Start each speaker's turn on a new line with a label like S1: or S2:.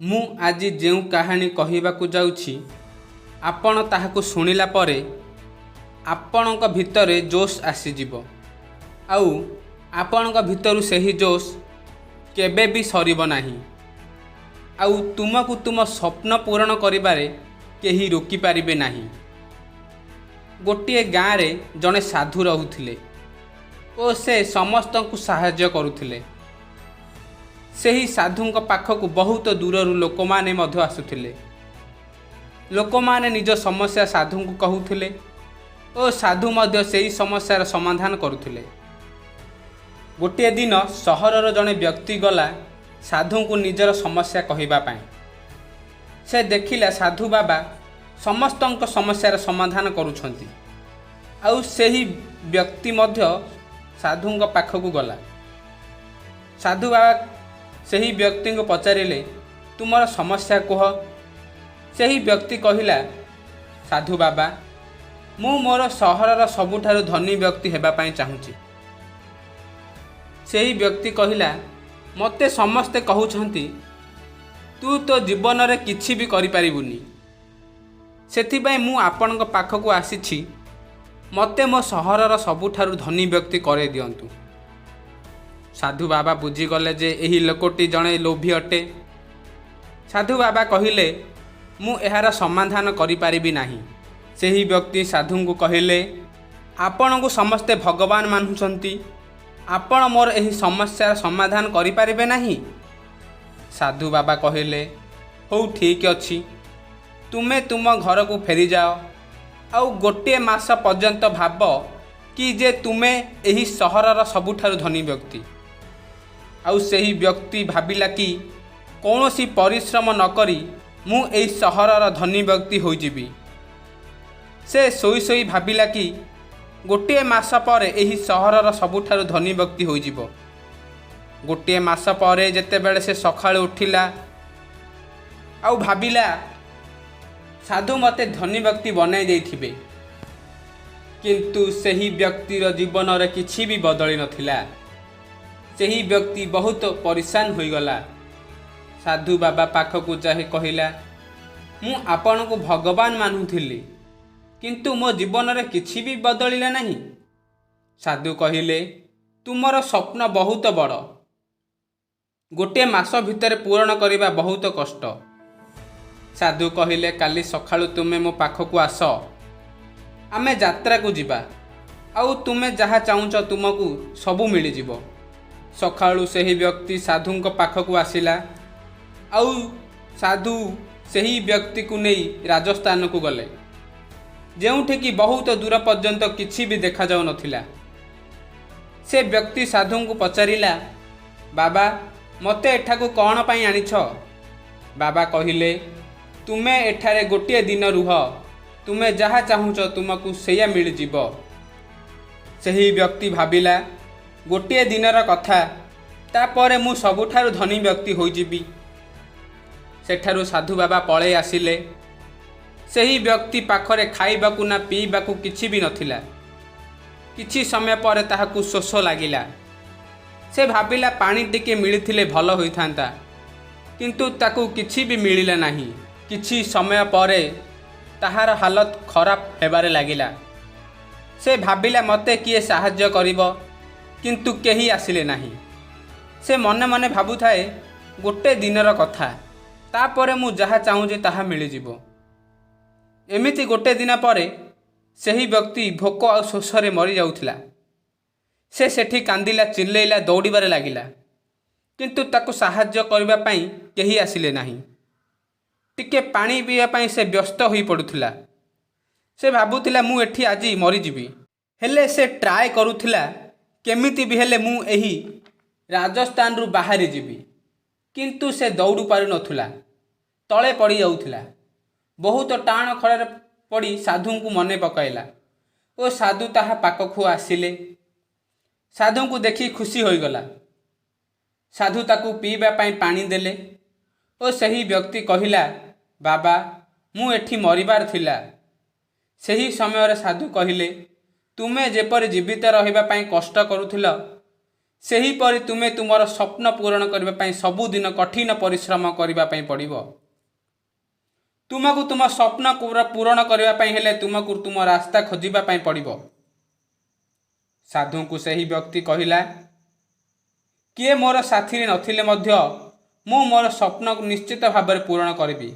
S1: ମୁଁ ଆଜି ଯେଉଁ କାହାଣୀ କହିବାକୁ ଯାଉଛି, ଆପଣ ତାହାକୁ ଶୁଣିଲା ପରେ ଆପଣଙ୍କ ଭିତରେ ଜୋଶ ଆସିଯିବ ଆଉ ଆପଣଙ୍କ ଭିତରୁ ସେହି ଜୋଶ କେବେ ବି ସରିବ ନାହିଁ ଆଉ ତୁମକୁ ତୁମ ସ୍ୱପ୍ନ ପୂରଣ କରିବାରେ କେହି ରୋକିପାରିବେ ନାହିଁ। ଗୋଟିଏ ଗାଁରେ ଜଣେ ସାଧୁ ରହୁଥିଲେ ଓ ସେ ସମସ୍ତଙ୍କୁ ସାହାଯ୍ୟ କରୁଥିଲେ। ସେହି ସାଧୁଙ୍କ ପାଖକୁ ବହୁତ ଦୂରରୁ ଲୋକମାନେ ମଧ୍ୟ ଆସୁଥିଲେ। ଲୋକମାନେ ନିଜ ସମସ୍ୟା ସାଧୁଙ୍କୁ କହୁଥିଲେ ଓ ସାଧୁ ମଧ୍ୟ ସେହି ସମସ୍ୟାର ସମାଧାନ କରୁଥିଲେ। ଗୋଟିଏ ଦିନ ସହରର ଜଣେ ବ୍ୟକ୍ତି ଗଲା ସାଧୁଙ୍କୁ ନିଜର ସମସ୍ୟା କହିବା ପାଇଁ। ସେ ଦେଖିଲା, ସାଧୁ ବାବା ସମସ୍ତଙ୍କ ସମସ୍ୟାର ସମାଧାନ କରୁଛନ୍ତି ଆଉ ସେହି ବ୍ୟକ୍ତି ମଧ୍ୟ ସାଧୁଙ୍କ ପାଖକୁ ଗଲା। ସାଧୁ ବାବା ସେହି ବ୍ୟକ୍ତିଙ୍କୁ ପଚାରିଲେ, "ତୁମର ସମସ୍ୟା କୁହ।" ସେହି ବ୍ୟକ୍ତି କହିଲା, "ସାଧୁ ବାବା, ମୁଁ ମୋର ସହରର ସବୁଠାରୁ ଧନୀ ବ୍ୟକ୍ତି ହେବା ପାଇଁ ଚାହୁଁଛି।" ସେହି ବ୍ୟକ୍ତି କହିଲା, "ମୋତେ ସମସ୍ତେ କହୁଛନ୍ତି, ତୁ ତୋ ଜୀବନରେ କିଛି ବି କରିପାରିବୁନି। ସେଥିପାଇଁ ମୁଁ ଆପଣଙ୍କ ପାଖକୁ ଆସିଛି। ମୋତେ ମୋ ସହରର ସବୁଠାରୁ ଧନୀ ବ୍ୟକ୍ତି କରେଇ ଦିଅନ୍ତୁ।" ସାଧୁ ବାବା ବୁଝିଗଲେ ଯେ ଏହି ଲୋକଟି ଜଣେ ଲୋଭୀ ଅଟେ। ସାଧୁ ବାବା କହିଲେ, "ମୁଁ ଏହାର ସମାଧାନ କରିପାରିବି ନାହିଁ।" ସେହି ବ୍ୟକ୍ତି ସାଧୁଙ୍କୁ କହିଲେ, "ଆପଣଙ୍କୁ ସମସ୍ତେ ଭଗବାନ ମାନୁଛନ୍ତି। ଆପଣ ମୋର ଏହି ସମସ୍ୟାର ସମାଧାନ କରିପାରିବେ ନାହିଁ?" ସାଧୁ ବାବା କହିଲେ, "ହଉ, ଠିକ୍ ଅଛି। ତୁମେ ତୁମ ଘରକୁ ଫେରିଯାଅ ଆଉ ଗୋଟିଏ ମାସ ପର୍ଯ୍ୟନ୍ତ ଭାବ କି ଯେ ତୁମେ ଏହି ସହରର ସବୁଠାରୁ ଧନୀ ବ୍ୟକ୍ତି।" ଆଉ ସେହି ବ୍ୟକ୍ତି ଭାବିଲା କି କୌଣସି ପରିଶ୍ରମ ନକରି ମୁଁ ଏହି ସହରର ଧନୀ ବ୍ୟକ୍ତି ହୋଇଯିବି। ସେ ଶୋଇ ଶୋଇ ଭାବିଲା କି ଗୋଟିଏ ମାସ ପରେ ଏହି ସହରର ସବୁଠାରୁ ଧନୀ ବ୍ୟକ୍ତି ହୋଇଯିବ। ଗୋଟିଏ ମାସ ପରେ ଯେତେବେଳେ ସେ ସକାଳୁ ଉଠିଲା ଆଉ ଭାବିଲା, ସାଧୁ ମୋତେ ଧନୀ ବ୍ୟକ୍ତି ବନାଇ ଦେଇଥିବେ। କିନ୍ତୁ ସେହି ବ୍ୟକ୍ତିର ଜୀବନରେ କିଛି ବି ବଦଳି ନଥିଲା। ସେହି ବ୍ୟକ୍ତି ବହୁତ ପରିଶାନ ହୋଇଗଲା। ସାଧୁ ବାବା ପାଖକୁ ଯାଇ କହିଲା, "ମୁଁ ଆପଣଙ୍କୁ ଭଗବାନ ମାନୁଥିଲି, କିନ୍ତୁ ମୋ ଜୀବନରେ କିଛି ବି ବଦଳିଲା ନାହିଁ।" ସାଧୁ କହିଲେ, "ତୁମର ସ୍ୱପ୍ନ ବହୁତ ବଡ଼। ଗୋଟିଏ ମାସ ଭିତରେ ପୂରଣ କରିବା ବହୁତ କଷ୍ଟ।" ସାଧୁ କହିଲେ, "କାଲି ସକାଳୁ ତୁମେ ମୋ ପାଖକୁ ଆସ। ଆମେ ଯାତ୍ରାକୁ ଯିବା ଆଉ ତୁମେ ଯାହା ଚାହୁଁଛ, ତୁମକୁ ସବୁ ମିଳିଯିବ।" ସକାଳୁ ସେହି ବ୍ୟକ୍ତି ସାଧୁଙ୍କ ପାଖକୁ ଆସିଲା ଆଉ ସାଧୁ ସେହି ବ୍ୟକ୍ତିକୁ ନେଇ ରାଜସ୍ଥାନକୁ ଗଲେ, ଯେଉଁଠିକି ବହୁତ ଦୂର ପର୍ଯ୍ୟନ୍ତ କିଛି ବି ଦେଖାଯାଉନଥିଲା। ସେ ବ୍ୟକ୍ତି ସାଧୁଙ୍କୁ ପଚାରିଲା, "ବାବା, ମୋତେ ଏଠାକୁ କ'ଣ ପାଇଁ ଆଣିଛ?" ବାବା କହିଲେ, "ତୁମେ ଏଠାରେ ଗୋଟିଏ ଦିନ ରୁହ। ତୁମେ ଯାହା ଚାହୁଁଛ, ତୁମକୁ ସେଇଆ ମିଳିଯିବ।" ସେହି ବ୍ୟକ୍ତି ଭାବିଲା, ଗୋଟିଏ ଦିନର କଥା, ତାପରେ ମୁଁ ସବୁଠାରୁ ଧନୀ ବ୍ୟକ୍ତି ହୋଇଯିବି। ସେଠାରୁ ସାଧୁ ବାବା ପଳେଇ ଆସିଲେ। ସେହି ବ୍ୟକ୍ତି ପାଖରେ ଖାଇବାକୁ ନା ପିଇବାକୁ କିଛି ବି ନଥିଲା। କିଛି ସମୟ ପରେ ତାହାକୁ ଶୋଷ ଲାଗିଲା। ସେ ଭାବିଲା, ପାଣି ଟିକେ ମିଳିଥିଲେ ଭଲ ହୋଇଥାନ୍ତା। କିନ୍ତୁ ତାକୁ କିଛି ବି ମିଳିଲା ନାହିଁ। କିଛି ସମୟ ପରେ ତାହାର ହାଲତ ଖରାପ ହେବାରେ ଲାଗିଲା। ସେ ଭାବିଲା, ମୋତେ କିଏ ସାହାଯ୍ୟ କରିବ? କିନ୍ତୁ କେହି ଆସିଲେ ନାହିଁ। ସେ ମନେ ମନେ ଭାବୁଥାଏ, ଗୋଟେ ଦିନର କଥା, ତାପରେ ମୁଁ ଯାହା ଚାହୁଁଛି ତାହା ମିଳିଯିବ। ଏମିତି ଗୋଟେ ଦିନ ପରେ ସେହି ବ୍ୟକ୍ତି ଭୋକ ଆଉ ଶୋଷରେ ମରିଯାଉଥିଲା। ସେ ସେଠି କାନ୍ଦିଲା, ଚିଲ୍ଲେଇଲା, ଦୌଡ଼ିବାରେ ଲାଗିଲା। କିନ୍ତୁ ତାକୁ ସାହାଯ୍ୟ କରିବା ପାଇଁ କେହି ଆସିଲେ ନାହିଁ। ଟିକେ ପାଣି ପିଇବା ପାଇଁ ସେ ବ୍ୟସ୍ତ ହୋଇପଡ଼ୁଥିଲା। ସେ ଭାବୁଥିଲା, ମୁଁ ଏଠି ଆଜି ମରିଯିବି। ହେଲେ ସେ ଟ୍ରାଏ କରୁଥିଲା, କେମିତି ବି ହେଲେ ମୁଁ ଏହି ରାଜସ୍ଥାନରୁ ବାହାରି ଯିବି। କିନ୍ତୁ ସେ ଦୌଡ଼ି ପାରୁନଥିଲା, ତଳେ ପଡ଼ିଯାଉଥିଲା। ବହୁତ ଟାଣ ଖରାରେ ପଡ଼ି ସାଧୁଙ୍କୁ ମନେ ପକାଇଲା ଓ ସାଧୁ ତାହା ପାଖକୁ ଆସିଲେ। ସାଧୁଙ୍କୁ ଦେଖି ଖୁସି ହୋଇଗଲା। ସାଧୁ ତାକୁ ପିଇବା ପାଇଁ ପାଣି ଦେଲେ ଓ ସେହି ବ୍ୟକ୍ତି କହିଲା, "ବାବା, ମୁଁ ଏଠି ମରିବାର ଥିଲା।" ସେହି ସମୟରେ ସାଧୁ କହିଲେ, "ତୁମେ ଯେପରି ଜୀବିତ ରହିବା ପାଇଁ କଷ୍ଟ କରୁଥିଲ, ସେହିପରି ତୁମେ ତୁମର ସ୍ୱପ୍ନ ପୂରଣ କରିବା ପାଇଁ ସବୁଦିନ କଠିନ ପରିଶ୍ରମ କରିବା ପାଇଁ ପଡ଼ିବ। ତୁମକୁ ତୁମ ସ୍ୱପ୍ନ ପୂରଣ କରିବା ପାଇଁ ହେଲେ ତୁମକୁ ତୁମ ରାସ୍ତା ଖୋଜିବା ପାଇଁ ପଡ଼ିବ। ସାଧୁଙ୍କୁ ସେହି ବ୍ୟକ୍ତି କହିଲା, କିଏ ମୋର ସାଥିରେ ନଥିଲେ ମଧ୍ୟ ମୁଁ ମୋର ସ୍ୱପ୍ନକୁ ନିଶ୍ଚିତ ଭାବରେ ପୂରଣ କରିବି।